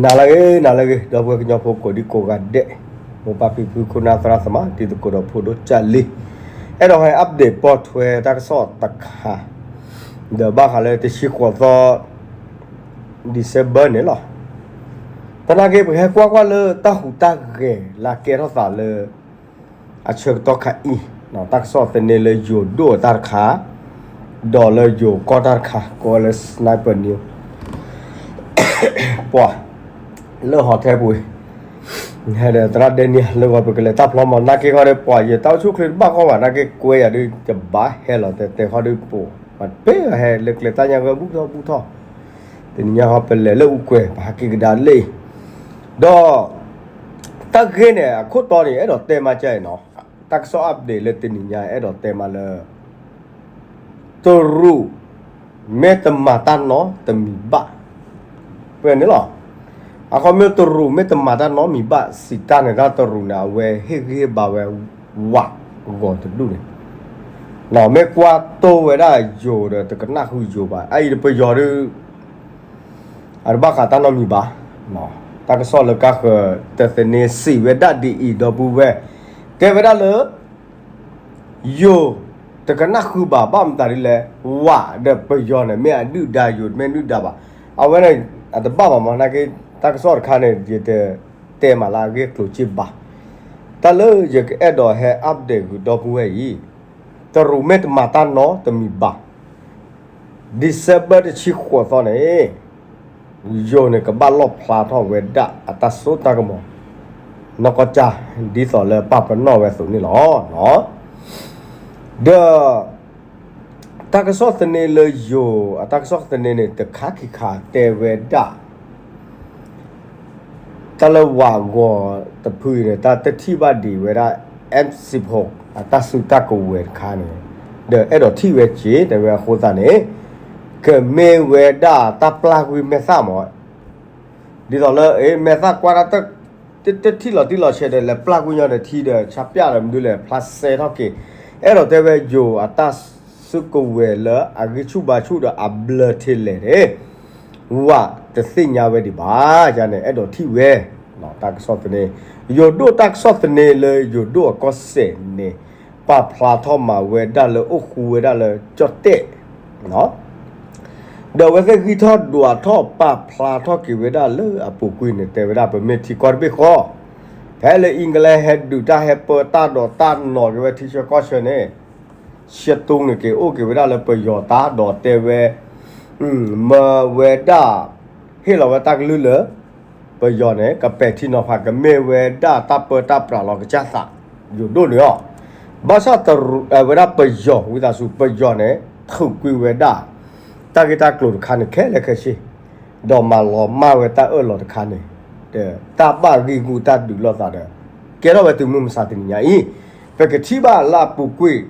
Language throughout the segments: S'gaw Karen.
နၤလၢအဂ့ၤ နၤလၢအဂ့ၤ ဒီပုၢ်ဝဲၢ်ကညီဖိကိးဒံကိးဂၤဒဲး, မိၢ်ပၢ်ဖံဖု ခိၣ်နၢ်သရၣ်သမါ တံၤသကိးဒီးဖိဒိၣ်ကၢ်လံ, အဲၣ်ဒိးဟဲ update ပီၣ်ထွဲတၢ်ကစီၣ်တခါ, December န့ၣ်လီၤ. သနာ်က့ ပကဟဲကွၢ်ကွၢ်လၢတၢ်ဟူးတၢ်ဂဲၤလၢအကဲထီၣ်သးလၢ အဆၢကတီၢ်ခါအံၤ, တၢ်ကစီၣ်သန့လၢယိၤဒိၣ်အတၢ်တခါ, ဒီးလၢယိၤကီၢ်တၢ်တခါ ကိးဝဲလၢ Sniper News ပှၤ လၢ hotel ပူၤ, ဟဲဒီးသရၣ်ဒဲနံၤ လၢဂီၤ ပကလဲၤတၢ်ဖျီမီၤ နာ်က့ခီဒီး ပှၤယတၢ်အိၣ်ဆူၣ်ချ့တဘၣ်ဃီဘၣ် နာ်က့ကွဲယၤဒုး ယဘၣ်ဟဲလီၤတဲတဲခီဒုး ပှၤပ့ၤဟဲလၢကျဲတၢ်ညါဝဲ ဘူၣ်ထီၣ်ဘူၣ်ထီၣ်, တနံၤညါဟီ ပလဲၤလၢအူကွဲၤ ပဟးက့ၤကဒါလၢအံၤ, ဒီး တၢ်ဂ့ၢ်န့ၣ် အခိၣ်တီန့ၣ် အဲၣ်ဒိးတဲမးကဲနီၤ, တၢ်ကစီၣ် update လၢတနံၤညါ အဲၣ်ဒိးတဲမးလၢ တရူး မ့ၢ်တမၤတၢ်နီတမံၤဘၣ်, ပှဲၤန့ၣ်လီၤ. အခီပညီ တရူးမ့ၢ်တမၤတၢ်နီတမံၤဘၣ် စံးတၢ်န့ၣ် တၢ်တရူးန့ၣ် အဝဲဟ့ၣ်ဂံၢ်ဟ့ၣ်ဘါဝဲ ဝးဂီၤတဒူၣ်န့ၣ်, မ့ၢ်ကွၢ်တိၢ်ဝဲဒၣ်ယိၤဒီး တကနၣ်ဃုာ်ယိၤဘၣ်, အအံၤပယီၤဒီး အတဘၣ်ဃးတၢ်နီတမံၤဘၣ်. တၢ်ကစီၣ်လၢကါဃၢၤ တသန့ စံးဝဲဒၣ်ဒ်အံၤ ဒီပုၢ်ဝဲၢ်, တဲဝဲဒၣ်လၢ ယိၤ တကနၣ်ဃုာ်ဘၣ် ဘၣ်မတၤဒ်လဲၣ်, ဝးဒီးပယီၤန့ၣ် မ့ၢ်အဒုၣ်ဒါ ယိၤတမ့ၢ်ဒုၣ်ဒါဘၣ်. အဝဲန့ၣ် အတဘၣ်ဘၣ်မး နာ်က့ တၢ်ကစီၣ်တခါန့ၣ် ယတတဲမးလၢအဂ့ၢ်ကျိၤစ့ၢ်ဘၣ်. တၢ်လၢယကအဲၣ်ဒိးဟဲ update ဂုာ်ဒီပုၢ်ဝဲၢ်အံၤ, တရူးမ့ၢ်တမၤတၢ်နီတမံၤဘၣ် December တဆံဃိးသီန့ၣ်, ယိၤန့ၣ် ကဘၣ်လီၣ်ဖျါထီၣ်ဝဲဒၣ်အတၢ်စိတၢ်ကမီၤ နီၢ်ကီၢ်ကၠၢ် ဒ်သိးလၢပာ်ပနီၣ်ဝဲအသိးန့ၣ်လီၤ. ဒီး တၢ်ကစီၣ်သန့လၢယိၤ အတၢ်ကစီၣ်သန့န့ၣ် တခါခံခါတဲဝဲဒၣ် တၢ်လၢဝးဂီၤတဖုအံၤန့ၣ် တၢ်တထံၣ်ဘၣ်ဒံးဝဲဒၣ် M sixteen အတၢ်စုတၢ်ကဝဲၤတခါန့ၣ်, ဒီးအဲၣ်ဒိးထံၣ်ဝဲက့ၤ တဲဝဲအဃိသတးန့ၣ် ကမ့ၢ်ဝဲဒၣ်တၢ်ပျၢ်ကွံာ်မဲာ်သၣ်မး, ဒ်သိးလၢ အ့ မဲာ်သၣ်ကွၢ်တၢ် တထံၣ်လီၤတံၢ်လီၤဆဲးဒီး လဲၤပျၢ်ကွံာ်ညီဒီး ထံဒီးဆါပျၢ်ဒီး မနုၤလဲၣ် ဖျါစဲထီၣ်က့ၤ, အဲၣ်ဒိးတဲဝဲယိၤအတၢ်စုကဝဲၤလၢအဂံၢ်ဆူၣ်ဘါဆူၣ်ဒီးအဘျၢထံလဲၣ်န့ၣ် ဝးတသ့ၣ်ညါဝဲဒံးဘၣ်. ယၤန့ၣ် အဲၣ်ဒိးထံၣ်ဝဲ တၢ်ကစီၣ်သန့, ယိၤဒိၣ်တၢ်ကစီၣ်သန့လၢယိၤဒိၣ်အကီၢ်စဲၣ်န့ၣ် ပာ်ဖျါထီၣ်မၤဝဲဒၣ်လၢအိၣ်ဃူဝဲဒၣ်လၢကၠီၣ်တဲၣ် ဒီးအဝဲသ့ၣ်ဂံၢ်ထီၣ်ဒွးထီၣ်ပာ်ဖျါထီၣ်က့ၤဝဲဒၣ်လၢအပူၤကွံာ်န့ၣ် တဲဝဲဒၣ်ပမ့ၢ်ထံကီၢ်တဘ့ၣ်ဃီ, ဖဲလၢ England ဟဲဒုးတၢ်ဟဲပၢတၢ်ဒီးတၢ်နီၤက့ၤဝဲထံဆၢကီၢ်ဆၢန့ၣ်, ရှဲတူန့ၣ်က့ၤအိၣ်က့ၤဝဲဒၣ်လၢပယီၤတၢ်ဒီးတဲဝဲ, မၤဝဲဒၣ် ဟ့ၣ်လီၤဝဲတၢ်ကလုၢ်လၢ ပယီၤန့ၣ် ကပဲာ်ထံနီၤဖး ကမ့ၢ်ဝဲဒၣ်တၢ်ပၢတၢ်ပြးလီၤကစၢ်သး ယိၤဒိၣ်န့ၣ်လီၤ. ဘၣ်ဆၣ်တရူး အဝဲဒၣ်ပယီၤ ဝံသးစူၤ ပယီၤန့ၣ် ထုးကွံာ်ဝဲဒၣ် တၢ်ဂ့ၢ်တၢ်ကျိၤတခါန့ၣ် ခဲလၢာ်ခဲဆ့, ဒီးမၤလီၤမၢ်ဝဲတၢ်အၢၣ်လီၤတခါန့ၣ်, ဒီးတၢ်ဘၣ်ဂံၢ်ဂူာ်တၢ်ဒုးလိာ်သးဒီး ကဲထီၣ်ဝဲတုၤမုၢ်မဆါတနံၤညါအံၤ, ပကထံၣ်ဘၣ်လၢအပူၤကွံာ်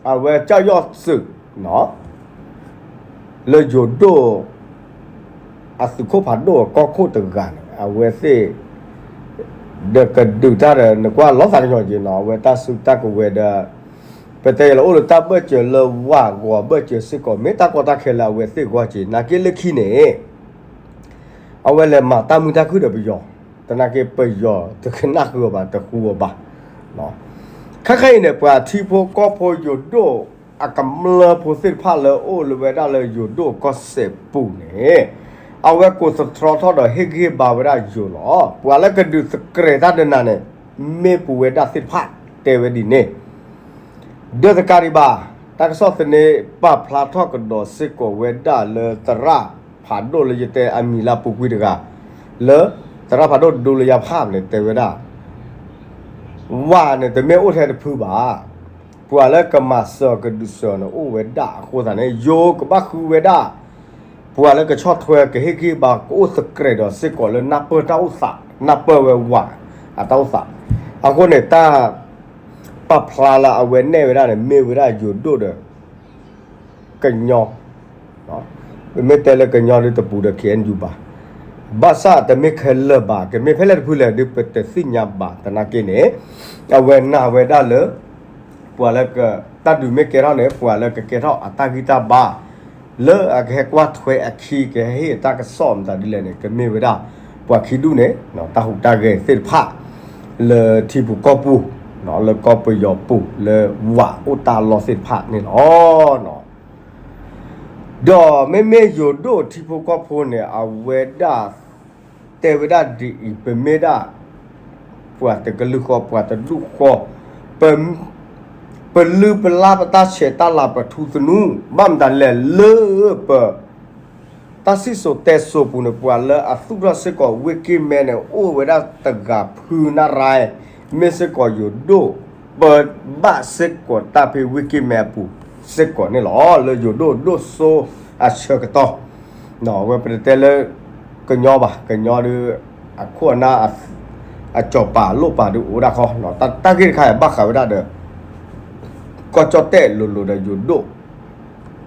အဝဲကၠီၣ်ယီၣ်သုး လၢယိၤဒိၣ် အသုးခိၣ်ဖးဒိၣ်အကီၢ်ခိၣ်တဂၤန့ၣ် အဝဲသ့ၣ် ဒီးကဒုးတၢ်ဒီး နကွၢ်လီၤသးကညီၤက့ၤနီၤ အဝဲတၢ်စုတၢ်ကဝဲၤဒီး ပတဲယလၢအိၣ်လၢတၢ်ဘၢၣ်စၢၤလၢဝးဂီၤဘၢၣ်စၢၤစ့ၢ်ကီး မ့ၢ်တၢ်ကီတၢ်ခဲလၢအဝဲသ့ၣ်ဂီၢ်က့ၤ နာ်က့လၢခံန့ၣ် အဝဲလဲၤမၤတၢ်မုာ်တၢ်ခုၣ်ဒီးပယီၤ, သနာ်က့ပယီၤတကနၣ်ဃုာ်အီၤဘၣ် တဃူအီၤဘၣ်. ခဲခါအံၤန့ၣ် ပှၤထံဖိကီၢ်ဖိယိၤဒိၣ်အကမျၢၢ်ဖိသ့ၣ်တဖၣ်လၢအိၣ်လၢဝဲဒၣ်လၢယိၤဒိၣ်ကီၢ်စဲၣ်ပူၤန့ၣ်, အဝဲကိးသတြီထီၣ်ဒီးဟ့ၣ်ဂံၢ်ဟ့ၣ်ဘါဝဲဒၣ်ယိၤလီၤ. ပှၤလၢကဒုးသကြဲးတၢ်ဒီးနၤန့ၣ် မ့ၢ်ပဝဲဒၣ်သ့ၣ်တဖၣ်တဲဝဲဒ်န့ၣ် ဒီးတကးဒံးဘၣ် တၢ်ကစီၣ်သန့ပာ်ဖျါထီၣ်ကဒီးစ့ၢ်ကီးဝဲဒၣ်လၢသရၣ်ဖးဒိၣ်လၢယတဲအမံၤလၢအပူၤကွံာ်တဂၤ လၢသရၣ်ဖးဒိၣ်ဒိလၢယဖးန့ၣ် တဲဝဲဒၣ် ဝၤန့ၣ် တမ့ၢ်အိၣ်ထဲတဖုဘၣ်. ပှၤလၢကမၤစၢၤကဒုးစၢၤန့ၣ် အိၣ်ဝဲဒၣ်အဃိသတးန့ၣ် ယိၤကဘၣ်ဃုဝဲဒၣ် ပှၤလၢကဆီၣ်ထွဲကဟ့ၣ်ဂံၢ်ဘါ ကအိၣ်သကြဲးဒီးစ့ၢ်ကီးလၢနၢ်ပၢၢ်တၢ်အိၣ်သး နၢ်ပၢၢ်ဝဲဝၤအတၢ်အိၣ်သး. အဃိန့ၣ် တၢ်ပာ်ဖျါလၢအဝဲနဲၣ်ဝဲဒၣ်န့ၣ် မ့ၢ်ဝဲဒၣ်ယိၤဒိၣ်ဒီး ကညီ, ပမ့ၢ်တဲလၢကညီဒ်တပူၤဒီး ခ့ၣ်အဲၣ်ယူၣ်ဘၣ်. ဘၣ်ဆၣ်တမ့ၢ်ခဲလၢာ်ဘၣ်, ကမ့ၢ်ဖဲလဲၣ်တဖုလဲၣ်ဒ်ပတသ့ၣ်ညါဘၣ်. သနာ်က့န့ၣ် အဝဲနာ်ဝဲဒၣ်လၢ ပှၤလၢက တၢ်ဒုးမ့ၢ်ကဲထီၣ်န့ၣ် ပှၤလၢကကဲထီၣ်အတၢ်ဂံၢ်တၢ်ဘါ လၢအကဟဲကွၢ်ထွဲအခံ ကဟဲဟ့ၣ်အတၢ်ကစီၣ်မတၤဒ်လဲၣ်န့ၣ် ကမ့ၢ်ဝဲဒၣ် ပှၤခံဒူၣ်န့ၣ် တၢ်ဟူးတၢ်ဂဲၤသ့ၣ်တဖၣ် လၢထံပူၤကီၢ်ပူၤ လၢကီၢ်ပယီၤပူၤ လၢဝးအိၣ်တၢ်လီၢ်သ့ၣ်တဖၣ်န့ၣ်လီၤ. ဒီးမ့မ့ၢ်ယိၤဒိၣ်ထံဖိကီၢ်ဖိန့ၣ် အဝဲဒၣ် တဲဝဲဒၣ်ဒ်အံၤ ပမ့ၢ်ဒၣ် ပှၤတကလုာ်ဃီ ပှၤတဒူၣ်ဃီ ပလုၢ်ပလၢ်ပတၢ်ဆဲးတၢ်လၤ ပထူသနူ ဘၣ်မတၤလဲၣ်လၢပ တၢ်စံၣ်စိၤတဲစိၤပူၤန့ၣ် ပှၤလၢအသူၣ်ထီၣ်စ့ၢ်ကီး ဝ့ၢ်က့မဲန့ၣ် အိၣ်ဝဲဒၣ်တဂၤဖုနၣ်ရၢၣ် မ့ၢ်စ့ၢ်ကီးယိၤဒိၣ် ပဘၣ်စ့ၢ်ကီးတၢ်ဖဲဝ့ၢ်က့မဲအပူၤစ့ၢ်ကီးန့ၣ်လီၤ. လၢယိၤဒိၣ်ဒိၣ်စိအဆၢကတီၢ် အဝဲပတတဲလၢ ကညီဘၣ် ကညီဒုး အခိၣ်အနၢ် အစီၤပၤလိၣ်ပာ်ဒုးအိၣ်ဒၣ်ခီ တၢ်ဂ့ၢ်တခါအံၤ ဘၣ်ဃးဝဲဒၣ်ဒီး ကီၢ်ကၠီၣ်တဲၣ်လိၤလိၤဒီးယိၤဒိၣ်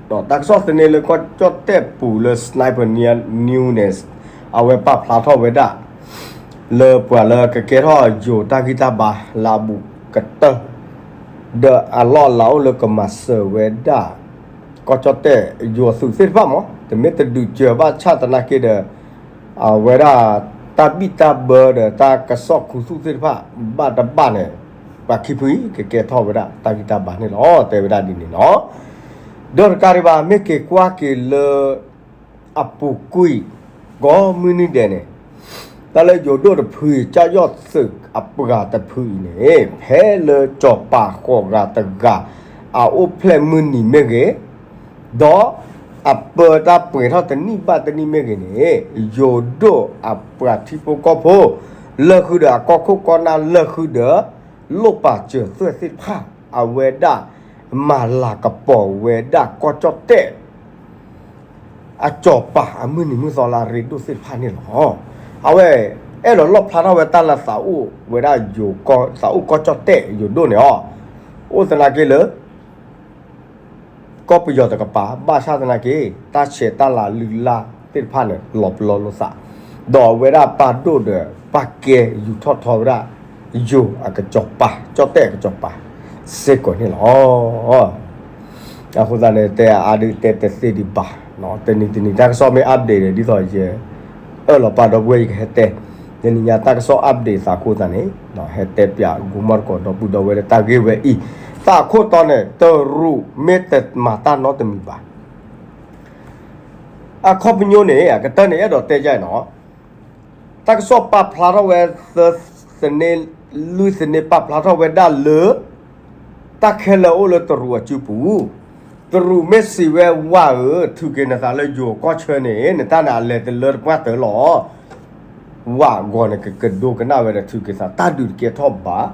ဒီးတၢ်ကစီၣ်သန့လၢကီၢ်ကၠီၣ်တဲၣ်ပူၤလၢ Sniper News န့ၣ် အဝဲပာ်ဖျါထီၣ်ဝဲဒၣ် လၢပှၤလၢကကဲထီၣ်ယိၤတၢ်ဂံၢ်တၢ်ဘါလၢအဘူးကတၢၢ် ဒီးအလီၢ်အလၤအိၣ်လၢကမၤစၢၤဝဲဒၣ် ကီၢ်ကၠီၣ်တဲၣ်ယိၤအသုးသ့ၣ်တဖၣ်မး တမ့ၢ်တဒုးစၢၤဘၣ်ဆၣ်သနာ်က့ဒီး အဝဲဒၣ်တၢ်ဘံၣ်တၢ်ဘၢဒီးတၢ်ကစီၣ်ခူသူၣ်သ့ၣ်တဖၣ် ဘၣ်တဘၣ်န့ၣ် ပှၤခံဖုအံၤ ကကဲထီၣ်ဝဲဒၣ်တၢ်ဂံၢ်တၢ်ဘါန့ၣ်လီၤ တဲဝဲဒၣ်ဒ်န့ၣ်နီၤ. ဒီးတကးဒံးဘၣ် မ့ၢ်က့ၤကွၢ်က့ၤလၢ အပူၤကွံာ် ကိးမုၢ်နံၤဒဲးန့ၣ် တၢ်လၢယိၤဒိၣ်တဖုအံၤ ကၠီၣ်ယီၣ်သုးအပှၤတဖုအံၤန့ၣ် ဖဲလၢစီၤပၤဃိးဂၤတဂၤ အအိၣ်ဖျဲၣ်မုၢ်နံၤမ့ၢ်ဂ့ၤ ဒီးအပၢတၢ်ပှဲၤထီၣ်တနံၣ်ဘၣ်တနံၣ်မ့ၢ်ဂ့ၤန့ၣ် ယိၤဒိၣ်အပှၤထံဖိကီၢ်ဖိ လၢဃုာ်ဒီးအကီၢ်ခိၣ်ကီၢ်နၢ်လၢဃုာ်ဒီး လိၣ်ပာ်စၢၤသွဲၣ်သ့ၣ်တဖၣ် အဝဲဒၣ် မၤလၤကပီၤဝဲဒၣ်ကီၢ်ကၠီၣ်တဲၣ် အစီၤပၤအမုၢ်နံၤမုၢ်သီလၢအရ့ဒိၣ်သ့ၣ်တဖၣ်န့ၣ်လီၤ. အဝဲ အဲၣ်ဒိးလီၣ်ဖျါထီၣ်ဝဲတၢ်လၢသးအိၣ်ဝဲဒၣ်ယိၤကီၢ် သးအိၣ်ကီၢ်ကၠီၣ်တဲၣ်ယိၤဒိၣ်န့ၣ်အီၤ အိၣ်သနာ်က့လၢ ကီၢ်ပယီၤတကပၤ ဘၣ်ဆၣ်သနာ်က့ တၢ်ဆဲးတၢ်လၤလုၢ်လၢ်သ့ၣ်တဖၣ်န့ၣ် လီၤပလီၢ်လိာ်သး, ဒီးအဝဲဒၣ်ပာ်ဒိၣ်ဒီး ပာ်ကဲယူၤထီၣ်ထီဝဲဒၣ် ယိၤအကစီၤပၤ ကၠီၣ်တဲၣ်အကစီၤပၤ စ့ၢ်ကီးန့ၣ်လီၤ. အဃိသတးန့ၣ် တဲအါဒုးတဲတသ့ဒံးဘၣ်, တနံၤတနံၤတၢ်ကစီၣ်မ့ၢ် update န့ၣ် ဒ်သိးယ အၢၣ်လီၤပာ်ဒီပုၢ်ဝဲၢ်ယကဟဲတဲ, တနံၤညါတၢ်ကစီၣ် update သးအဃိသတးန့ၣ် ဟဲတဲပၠးဂီၤမီၢ်တကိးဒီပုၢ်ဒီဝဲၢ်လၢတၢ်ဂ့ၢ်ဝဲအံၤ, သးအခိၣ်တီန့ၣ် တရူးမ့ၢ်တမၤတၢ်နီတမံၤဘၣ်. အခီပညီန့ၣ် အကတၢၢ်န့ၣ် အဲၣ်ဒိးတဲယၤနီၤ, တၢ်ကစီၣ်ပာ်ဖျါထီၣ်ဝဲ သၢသန့ လွံၢ်သန့ ပာ်ဖျါထီၣ်ဝဲဒၣ်လၢ တၢ်ခဲလၢာ်အိၣ်လၢတရူးအစုပူၤ, တရူးမ့ၢ်စံးဝဲဝဲဧၢ, ထုးက့ၤနသးလၢယိၤကီၢ်ဆၢန့ၣ် နတၢ်န့ၣ်အလဲၤတလၢတပှၢ်တၢၢ်လီၤ. ဝးဂီၤန့ၣ် ကကဒိကနၣ်ဝဲဒီးထုးက့ၤသး တၢ်ဒုးတကဲထီၣ်ဘၣ်,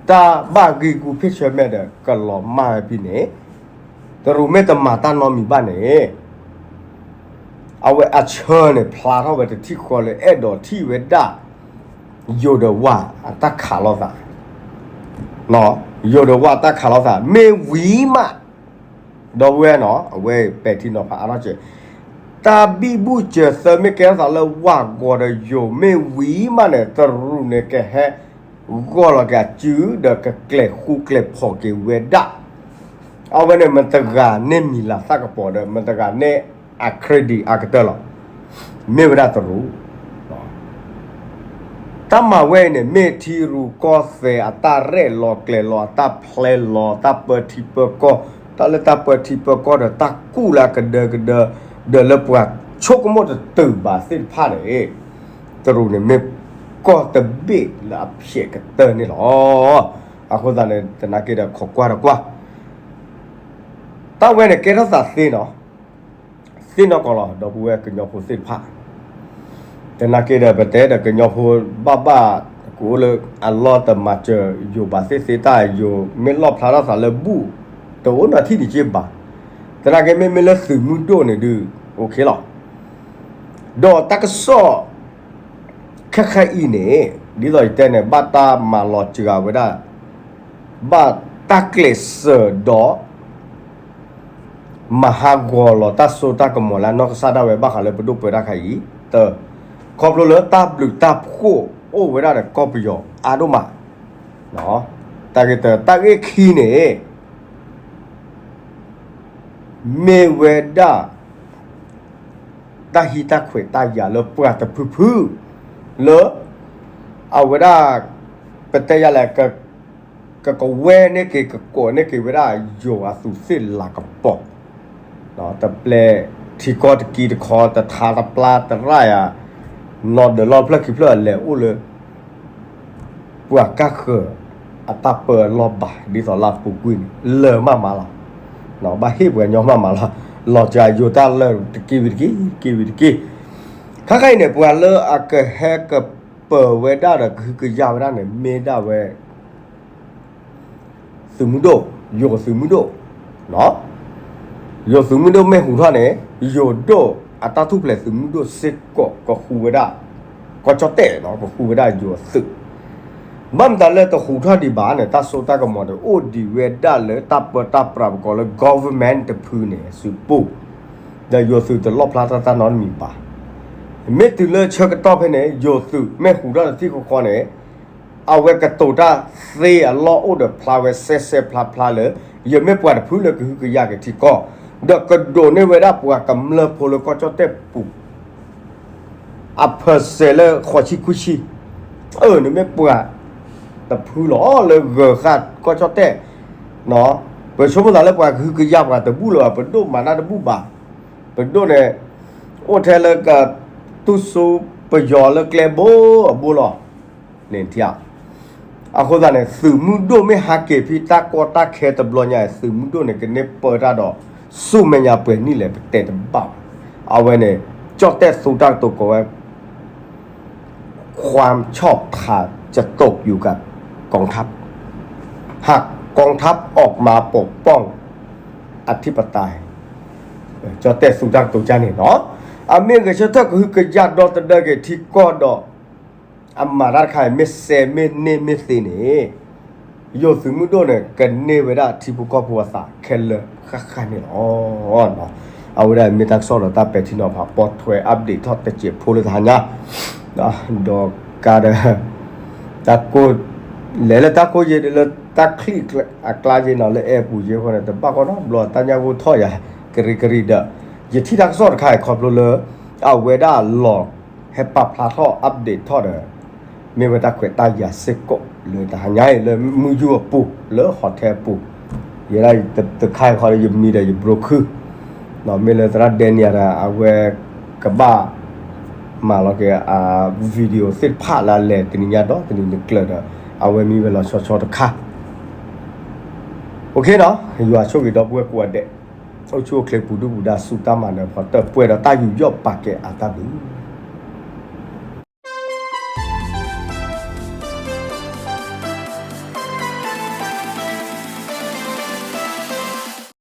တၢ်ဘၣ်ဂံၢ်ဂူာ်ဖ့ၣ်ဆၢမဲာ်ဒီးကလီၤမၢ်ဝဲဖဲန့ၣ်, တရူးမ့ၢ်တမၤတၢ်နီတမံၤဘၣ်န့ၣ် အဝဲအဆၢန့ၣ် ဖျါထီၣ်ဝဲတထံၣ်ဃီလၢအဲၣ်ဒိးထံၣ်ဝဲဒၣ် ယိၤဒီးဝးအတၢ်ခးလိာ်သး, ယိၤဒီးဝးအတၢ်ခးလိာ်သး မ့ၢ်ဝံၤမး ဒီပုၢ်ဝဲၢ်နီၤ အဝဲပဲာ်ထံနီၤဖးအါထီၣ်စဲး, တၢ်ဘံၣ်ဘူၣ်စၢၤသၢမ့ၢ်ကဲထီၣ်သးလၢဝးဂီၤဒီးယိၤမ့ၢ်ဝံၤမးန့ၣ် တရူးန့ၣ်ကဟဲ ဂီၢ်လီၤက့ၤအစုဒီးကကျဲၤဃူကျဲၤဖိးက့ၤဝဲဒၣ်, အဝဲန့ၣ် မတဂၤန့ၢ်မံၤလၤသၣ်ကပီၤဒီး မတဂၤန့ၢ်အ credit အကတၢၢ်လီၤ. မ့ၢ်ဝဲဒၣ်တရူး တၢ်မၤဝဲအံၤန့ၣ် မ့ၢ်ထံရူၢ်ကီၢ်သဲးအတၢ်ရဲၣ်လီၤကျဲၤလီၤ အတၢ်ဖျဲလီၤ တၢ်ပၢထံပၢကီၢ်, တၢ်လၢတၢ်ပၢထံပၢကီၢ်ဒီးတၢ်ကူၣ်လၢအကဒၢကဒၢ, ဒီးလၢပှၤဆိကမိၣ်တတုၤဘၣ်သ့ၣ်တဖၣ်န့ၣ် တရူးန့ၣ်မ့ၢ်ကီၢ်တဘ့ၣ်လၢအဖျဲးကတၢၢ်န့ၣ်လီၤ. အဃိသတးန့ၣ် သနာ်က့ဒီးခိးကွၢ်တကွၢ် တၢ်ဝဲန့ၣ်ကဲထီၣ်သးသ့နီၤ, သ့နီၢ်ကီၢ်လီၤ ဒီပုၢ်ဝဲၢ်ကညီဖိသ့ၣ်တဖၣ်, သနာ်က့ဒီး ပတဲဒီးကညီဖိဘၣ်ဘၣ် ကအိၣ်လၢအလီၢ်တမၤစၢၤယိၤဘၣ်သ့ၣ်သ့ၣ် တၢ်ယိၤမ့ၢ်လီၣ်ဖျါထီၣ်သးလၢဘူၣ် တအိၣ်နီတထံၣ်ဒံးက့ဘၣ်, သနာ်က့မ့မ့ၢ်လၢသုးမုၢ်ဒိၣ်န့ၣ်ဒုး OK လီၤ. ဒီးတၢ်ကစီၣ် ခဲခါအံၤန့ၣ် ဒ်သိးယတဲန့ၣ် ဘၣ်တၢ်မၤလီၤစှၤဝဲဒၣ် ဘၣ်တၢ်ကျဲးစၢးဒီး မၤဟးဂီၤလီၤတၢ်စိတၢ်ကမီၤလၢအနီၢ်ကစၢ်ဒၣ်ဝဲ ဘၣ်ဃးလၢပဒိၣ်ပၢတၢ်ခါအံၤ, တၢ, ခီဖျိလၢတၢ်ဘျုးတၢ်ဖှိၣ်အိၣ်ဝဲဒၣ်ဒီးကီၢ်ပယီၤအါဒိၣ်မး, တၢ်ဂ့ၢ်တၢ်ဂ့ၢ်ခံန့ၣ် မ့ၢ်ဝဲဒၣ် တၢ်ဟံးတၢ်ခွဲးတၢ်ယာ်လၢပှၤတဖုဖု, လၢ အဝဲဒၣ် ပတဲယၤလဲၣ် ကကဝဲန့ၢ်က့ၤ ကကိးန့ၢ်က့ၤဝဲဒၣ်ယိၤအသူးသ့ၣ်လၤကပီၤ တပျဲထံကီၢ်တကံတခီ တထါတပျၢ်တရၣ်ယၤ နီၢ်ဒၢးလီၢ်ဖျၢၣ်ခံဖျၢၣ်အလဲၤအိၣ်လၢ ပှၤကၢ်ဃၢၤအတၢ်ပၢအလီၢ်ဘၣ် ဒ်သိးလၢအပူၤကွံာ်န့ၣ် လၢာ်မးမးလီၤ. ဘၣ်ဟ့ၣ်ပှၤညီမးမးလီၤ. လီၤစှၤယိၤတၢ်လၢာ်တက့ၢ်ဝံၤတက့ၢ် တက့ၢ်ဝံၤတက့ၢ်. ခါခါအံၤန့ၣ် ပှၤလၢအကဟဲကပၢၤဝဲဒၣ်ဒီးကဟုကယာ်ဝဲဒၣ်န့ၣ် မ့ၢ်ဒၣ်ဝဲ သုးမုၢ်ဒိၣ်, ယိၤသုးမုၢ်ဒိၣ်, ယိၤသုးမုၢ်ဒိၣ်မ့ၢ်ဟူးထီၣ်န့ၣ် ယိၤဒိၣ်အတၢ်ထူၣ်ဖျဲးသုးမုၢ်ဒိၣ်စ့ၢ်ကီးကဟူးဝဲဒၣ် ကီၢ်ကၠီၣ်တဲၣ်နီၤ ကဟူးဝဲဒၣ်ယိၤအသုး. ဘၣ်မတၤလၢတဟူးထီၣ်ဒံးဘၣ်န့ၣ် တၢ်စိတၢ်ကမီၤန့ၣ် အိၣ်ဒံးဝဲဒၣ်လၢတၢ်ပၢတၢ်ပြးပကိးလၢ government တဖုန့ၣ် အစုပူၤ, ဒီးယိၤသုးတလီၣ်ဖျါထီၣ်တၢ်နီတမံၤဘၣ်. မ့ၢ်တုၤလၢဆၢကတီၢ်ဖဲန့ၣ် ယိၤသုးမ့ၢ်ဟူးထီၣ်တသံၣ်ဃီဃီန့ၣ် အဝဲကတိၤတၢ်သ့အလီၢ်အိၣ်ဒီးဖျါဝဲစဲးစဲးဖျါဖျါလၢ ယမ့ၢ်ပှၤတဖုလၢကဟုကယာ်က့ၤထံကီၢ်, ဒီးကဒိးန့ၢ်ဝဲဒၣ်ပှၤကမျၢၢ်ဖိလၢကီၢ်ကၠီၣ်တဲၣ်ပူၤ အ percent လၢဃိးဆံခွံဆံ, အၢ နမ့ၢ်ပှၤတဖုလီၤလၢဂၢၤဃာ်ကီၢ်ကၠီၣ်တဲၣ်, ပဆိကမိၣ်သးလၢပှၤကဟုကယာ်ပှၤတဘူၣ်လၢၤဘၣ် ပဒိၣ်မၤတၢ်တဘူၣ်ဘၣ်, ပဒိၣ်န့ၣ် အိၣ်ထဲလၢကတူၢ်စိပယီၤလၢကျဲဘိအဘိလီၤ. န့ၣ်ထံၣ်ဧါ. အဃိသတးန့ၣ် သုးမုၢ်ဒိၣ်မ့ၢ်ဟးက့ၤဖဲတၢ်ကီတၢ်ခဲတဘျီညါ သုးမုၢ်ဒိၣ်န့ၣ် ကန့ၢ်ပၢတၢ်ဒီး ဆူမဲာ်ညါပှဲၤနံၣ်လဲၣ် ပတဲတဘၣ်ဘၣ်. အဝဲန့ၣ် ကၠီၣ်တဲၣ်သူတၢ်ကတိၤကိးဝဲ ความชอบธรรมจะตกอยู่กับกองทัพ หากกองทัพออกมาปกป้องอธิปไตย ကၠီၣ်တဲၣ်သူတၢ်ကတိၤကၢ်န့ၣ်နီၤ အမ့ၢ်ဂဲၤဆၢထၢၣ်ကဟုကယာ်ဒီသဒၢက့ၤထံကီၢ်ဒီး အမၤတၢ်တခါအံၤ မ့ၢ်စဲးမ့ၢ်န့ၢ်မ့ၢ်သ့န့ၣ် ယိၤသုးမုၢ်ဒိၣ်န့ၣ် ကန့ၢ်ဝဲဒၣ်ထံဖိကီၢ်ဖိအသးခဲလၢာ်ဃၣ်ဃၣ်န့ၣ်လီၤ. အဝဲဒၣ်မ့ၢ်တၢ်ကစီၣ်ဒီးတၢ်ပဲာ်ထံနီၤဖး ပိာ်ထွဲ update ထီၣ်တစဲးဖိလၢတဟါညါ ဒီးကါဒီး တၢ်ကိၢ် လဲၤလၢတၢ်ကိၢ်ယဲလၢတၢ်ချံၣ်အကျါယဲနီၤ လၢအဲၣ်ပူၤယဲဃီန့ၣ် တဘၣ်ကီနီတဘျီ တၢ်ညၣ်ဂိၢ်ထီၣ်ယၤ ကရံးကရံးဒီး ယထံၣ်တၢ်ကစီၣ်တခါအံၤခီဖျိလၢ အဝဲဒၣ်လီၤ ဟဲပာ်ဖျါထီၣ် update ထီၣ်ဒီး မ့ၢ်ဝဲတၢ်ခွဲးတၢ်ယာ်စ့ၢ်ကီးလၢတဟါညါအံၤ လၢမုၢ်ယူၢ်အပူၤ လၢ hotel အပူၤ ယဲဒၣ်တခါအံၤဃီဒီး ယမံဒီးယဘြိခံ မ့ၢ်လၢသရၣ်ဒဲနံယၤဒီး အဝဲကဘၣ်မၤလီၤက့ၤ video သ့ၣ်တဖၣ်လၢအလဲၤတနံၤညါဒီးတနံၤနကျၢၤဒီး အဝဲမံဝဲလီၤဆီဆီတခါ OK နီၤ ယွၤဆိၣ်ဂ့ၤဒီပုၢ်ဝဲၢ်ကိးဂၤဒဲး အိၣ်ဆူၣ်အိၣ်ချ့ပူၤဒုၣ်ပူၤဒါ စူၢ်တၢ်မၤနၢၤဖီတၢၣ်ပှဲၤဒီးတၢ်ယူးယီၣ်ပာ်ကဲအတၢ်ဘျုး